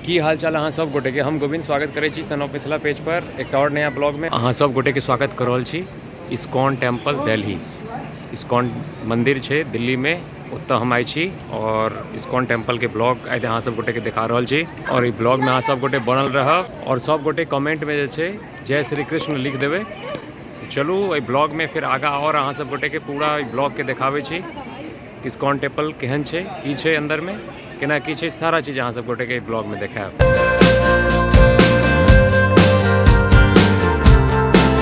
की हाल चाल अहाँ सब गोटे के, हम गोविंद स्वागत करै छी सन ऑफ मिथिला पेज पर एक और नया ब्लॉग में। अहाँ सब गोटे के स्वागत कर रहल छी इस्कॉन टेम्पल दिल्ली। इस्कॉन मंदिर छै दिल्ली में, ओतऽ हम आइ छी और इस्कॉन टेम्पल के ब्लॉग आइ अहाँ सब गोटे के देखा रहल छी। और ई ब्लॉग में अहाँ सब गोटे बनल रहब और सब गोटे कमेंट में जे छै जय श्री कृष्ण लिख देबै। चलू एहि ब्लॉग में फिर आगा और अहाँ सब गोटे के पूरा ई ब्लॉग के देखाबै छी इस्कॉन टेम्पल केहन छै, की छै अंदर में, केना की छै, सारा चीज अहाँ सब गोटे के ब्लॉग में देखायब।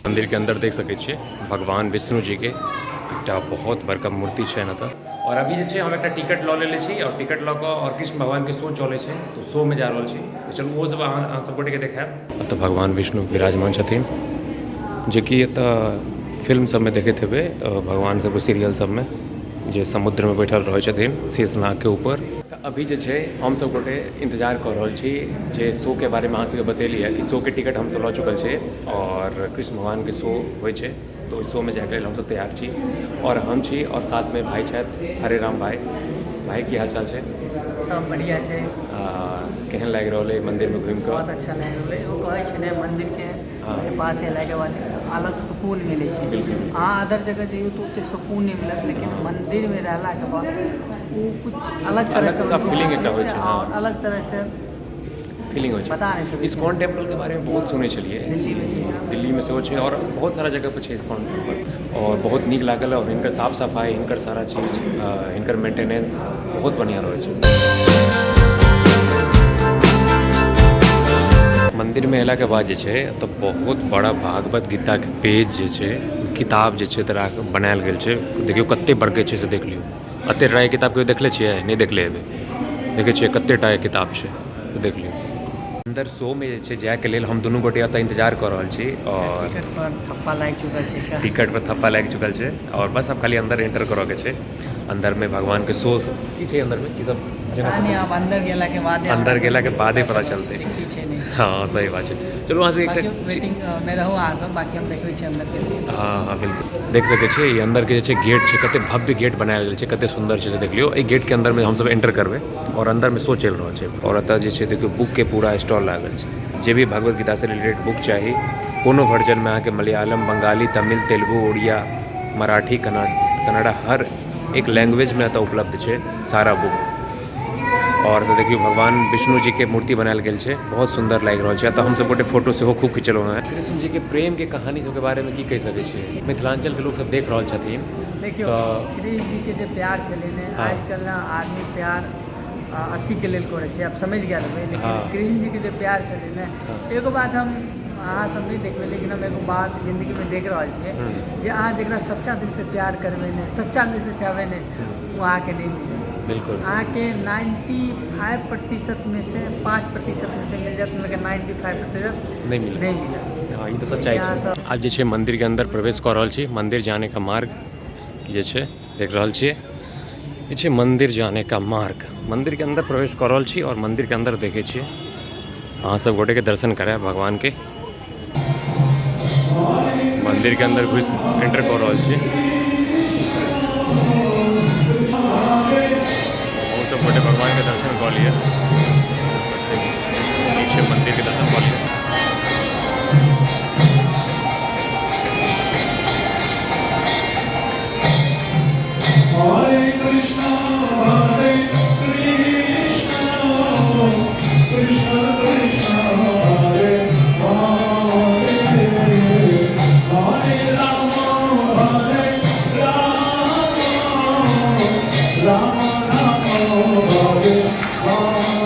मंदिर के अंदर देख सकै छियै भगवान विष्णु जी के एकटा बहुत बड़का मूर्ति छै एतऽ। और अभी जे छै हम एकटा टिकट लऽ लेले छी और टिकट लऽ कऽ और कृष्ण भगवान के शो चलै छै तऽ शो में जा रहल छी। तऽ चलू ओहो सब अहाँ सब गोटे के देखायब। एतऽ भगवान विष्णु विराजमान छथिन, जेकि एतऽ फिल्म सबमे देखैत हेबै भगवान सबके सीरियल सबमे जे समुद्रमे बैठल रहै छथिन शेषनागके ऊपर। तऽ अभी जे छै हम सब गोटे इंतजार कऽ रहल छी जे शो के बारेमे अहाँ सबके बतेली है कि शो के टिकट हमसब लऽ चुकल छी और कृष्ण भगवानके शो होइ छै तऽ ओहि शोमे जाइके लेल हमसब तैयार छी। और हम छी और साथमे भाई छथि हरे राम भाई। भाई की हाल चाल छै? सब बढ़िया छै। केहन लागि रहल अइ मन्दिरमे घुमि कऽ? बहुत अच्छा लागि रहल अइ। ओ कहै छै ने मन्दिर के पास अयलाके बाद अलग सुकून मिलै छै। अहाँ अदर जगह जइयौ तऽ ओते सुकून नहि मिलत, लेकिन मन्दिरमे रहलाके बाद ओ कुछ अलग तरहके फीलिंग एकटा होइ छै। और अलग तरहसँ फीलिंग होइ छै। बता नहि सकै छी। इस्कॉन टेम्पल के बारेमे बहुत सुनै छलियै, दिल्लीमे छै, दिल्लीमे सेहो छै और बहुत सारा जगह पर छै इस्कॉन टेम्पल और बहुत नीक लागल। और हिनकर साफ सफाइ, हिनकर सारा चीज, हिनकर मेंटेनेंस बहुत बढ़िआँ रहै छै। मन्दिरमे अयलाके बाद जे छै तऽ बहुत बड़ा भागवत गीताके पेज जे छै, किताब जे छै तऽ बनायल गेल छै। देखियौ कते बड़के छै से देख लियौ। एते टा किताब कहियो देखले छियै? नहि देखले हेबै। देखै छियै कते टा किताब छै, देख लियौ। अंदर शो में जे छै जायके लेल हम दुनू गोटे एतऽ इंतजार कऽ रहल छी और टिकट पर थप्पा लागि चुकल छै। टिकट पर थप्पा लागि चुकल छै और बस आब खाली अंदर एंटर करऽ के छै। अंदर में भगवान के शो की छै, अंदर में की सब पता नहि, आब अंदर गेला के बाद अंदर गेला के बादे पता चलतै। की छै नहि छै। हँ सही बात छै। चलू अहाँ सब एकटा वेटिंग में रहू अहाँ सब, बाकी हम देखबै छी अंदर के सीन। हँ हँ बिल्कुल देख सकै छियै ई अंदर के जे छै गेट छै, कते भव्य गेट बनायल गेल छै, कते सुंदर छै से देख लियौ। एहि गेट के अंदर में हमसब एंटर करबै और अंदर में शो चलि रहल छै। और एतऽ जे छै देखियौ बुक के पूरा स्टॉल लागल छै। जे भी भगवत गीता से रिलेटेड बुक चाही कोनो वर्जन में अहाँके मलयालम, बंगाली, तमिल, तेलुगु, उड़िया, मराठी, कन्नड़ा हर एक लैंग्वेज में एतऽ उपलब्ध छै सारा बुक। और एतऽ देखियौ भगवान विष्णु जी के मूर्ति बनायल गेल छै, बहुत सुंदर लागि रहल छै। एतऽ हमसब गोटे फोटो सेहो खूब खिचेलहुँ हेँ। कृष्ण जी के प्रेम के कहानी सबके बारे में की कहि सकै छियै? मिथिलांचल के लोक सब देख रहल छथिन। देखियौ कृष्ण जी के जे प्यार छलै ने, आजकल ने आदमी प्यार अथी के लेल करै छै, आब समझि गेल हेबै, लेकिन कृष्ण जी के जे प्यार छलै ने, एगो बात हम अहाँ सब नहि देखबै, लेकिन हम एगो बात जिन्दगीमे देख रहल छियै जे अहाँ जकरा सच्चा दिलसँ प्यार करबै ने, सच्चा दिलसँ चाहबै ने, ओ अहाँके नहि मिलत। बिल्कुल। अहाँके 95% में से 5% में से मिल जायत, लेकिन 95% नहि मिलत। नहि मिलत। हँ, ई तऽ सच्चाइ छै। आब जे छै मन्दिरके अन्दर प्रवेश कऽ रहल छी। मन्दिर जाने का मार्ग जे छै देख रहल छियै, ई छै मन्दिर जाने का मार्ग। मन्दिरके अन्दर प्रवेश कऽ रहल छी और मन्दिरके अन्दर देखै छियै अहाँ सब गोटेके दर्शन करायब भगवानके। मन्दिरके अन्दर घुसि एंटर कऽ रहल छी। अहूँ सब गोटे भगवानके दर्शन कऽ लिअ। छै मन्दिरके दर्शन कऽ लिअ। हरे कृष्ण हरे कृष्ण कृष्ण कृष्ण हरे हरे, हरे राम हरे Ram, Ram Ram Hare Hare.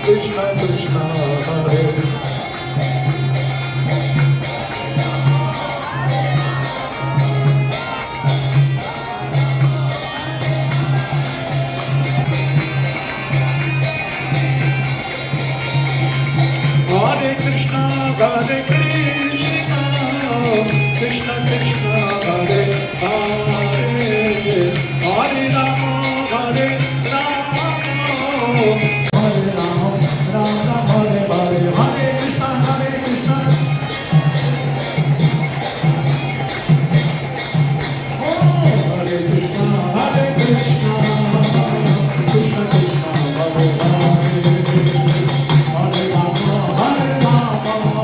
Krishna Krishna Hare Hare Krishna Hare Krishna Krishna Krishna Hare Hare Hare Rama Hare Rama Hare Rama Rama Rama Hare Hare Hare Krishna Hare Krishna Oh, Hare Krishna Hare Krishna Krishna Krishna Hare Hare Hare Rama Hare Rama Rama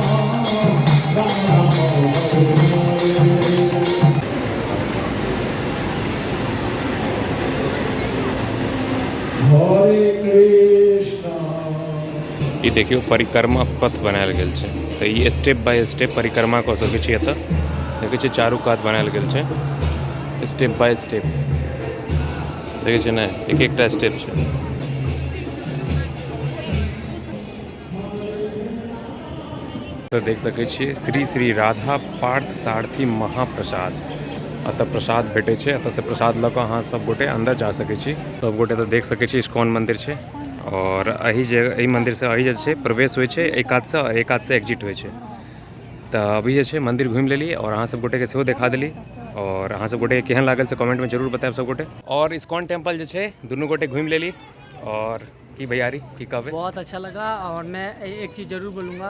Rama Hare Hare Hare Krishna ई देखियौ, परिक्रमा पथ बनायल गेल छै। तऽ ई step by step परिक्रमा कऽ सकै छी। एतऽ देखै छियै, चारू कात बनायल गेल छै स्टेप बाय स्टेप। देखै छियै ने, एक एकटा स्टेप छै। तऽ देख सकै छियै, श्री श्री राधा पार्थ सारथी महाप्रसाद। एतऽ प्रसाद भेटै छै। एतऽसँ प्रसाद लऽ कऽ अहाँ सब गोटे अन्दर जा सकै छी। सब गोटे तऽ देख सकै छी, इस्कॉन मंदिर छै आओर एहि जे एहि मंदिरसँ एहि जे छै प्रवेश होइ छै एहि कातसँ आओर एहि कातसँ एग्जिट होइ छै। तऽ अभी जे छै मंदिर घुमि लेली आओर अहाँ सब गोटेके सेहो देखा देली। आओर अहाँ सब गोटेके केहन लागल से कमेंटमे जरूर बतायब सब गोटे। आओर इस्कॉन टेम्पल जे छै दुनू गोटे घुमि लेली। आओर की भैयारी, की कहबै? बहुत अच्छा लगा और मैं एक चीज़ जरूर बोलूँगा,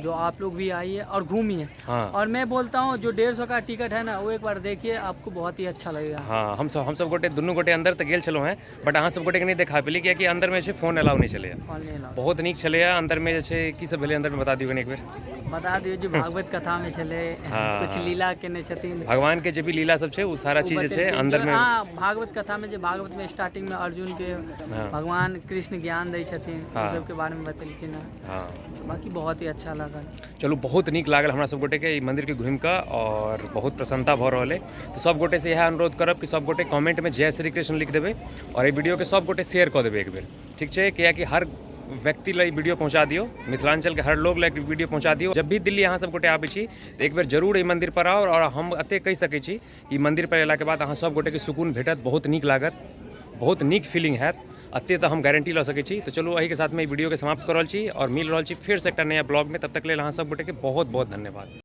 जो आप लोग भी आइए और घूमिए। और मैं बोलता हूँ, जो 150 का टिकट है ना, वो एक बार देखिए, आपको बहुत ही अच्छा लगेगा। हँ, हमसब गोटे दुनू गोटे अंदर तऽ गेल छलहुँ हेँ, बट अहाँ सब गोटेके नहि देखा पेली, कियाकि अंदरमे जे छै फोन अलाउ नहि छलैए। फोन नहीं अलाउ। बहुत नीक छलैए। अंदरमे जे छै की सब भेलै अंदरमे, बता दियौ कनि एक बेर। बता दियौ, जे भागवत कथामे छलै, कुछ लीला केने छथिन। भगवान के जे भी लीला सब छै, ओ सारा चीज जे छै बतेलखिन। अंदर मे। हाँ, भागवत कथामे जे भागवतमे स्टार्टिंगमे अर्जुनके भगवान कृष्ण ज्ञान दै छथिन, ओ सबके बारेमे बतेलखिन हँ। बाकी बहुत ही अच्छा लागल। चलू, बहुत नीक लागल हमरा सब गोटेके ई मंदिरके घुमि कऽ आओर बहुत प्रसन्नता भऽ रहल अइ। तऽ सब गोटेसँ इएह अनुरोध करब कि सब गोटे कमेंटमे जय श्री कृष्ण लिख देबै आओर एहि वीडियोके सब गोटे शेयर कऽ देबै एक बेर, ठीक छै? कियाकि हर व्यक्ति लए ई वीडियो पहुँचा दियौ, मिथिलाञ्चलके हर लोग लए वीडियो पहुँचा दियौ। जब भी दिल्ली अहाँ सब गोटे आबै छी तऽ एक बेर जरूर एहि मंदिर पर आउ। आओर हम एतेक कहि सकै छी कि मंदिर पर अयलाके बाद अहाँ सब गोटेके सुकून भेटत, बहुत नीक लागत, बहुत नीक फीलिंग हैत। एते तऽ हम गारंटी लऽ सकै छी। तऽ चलू, एहिके साथमे ई वीडियोके समाप्त कऽ रहल छी आओर मिल रहल छी फेरसँ एकटा नया ब्लॉगमे। तब तक लेल अहाँ सब गोटेके बहुत बहुत धन्यवाद।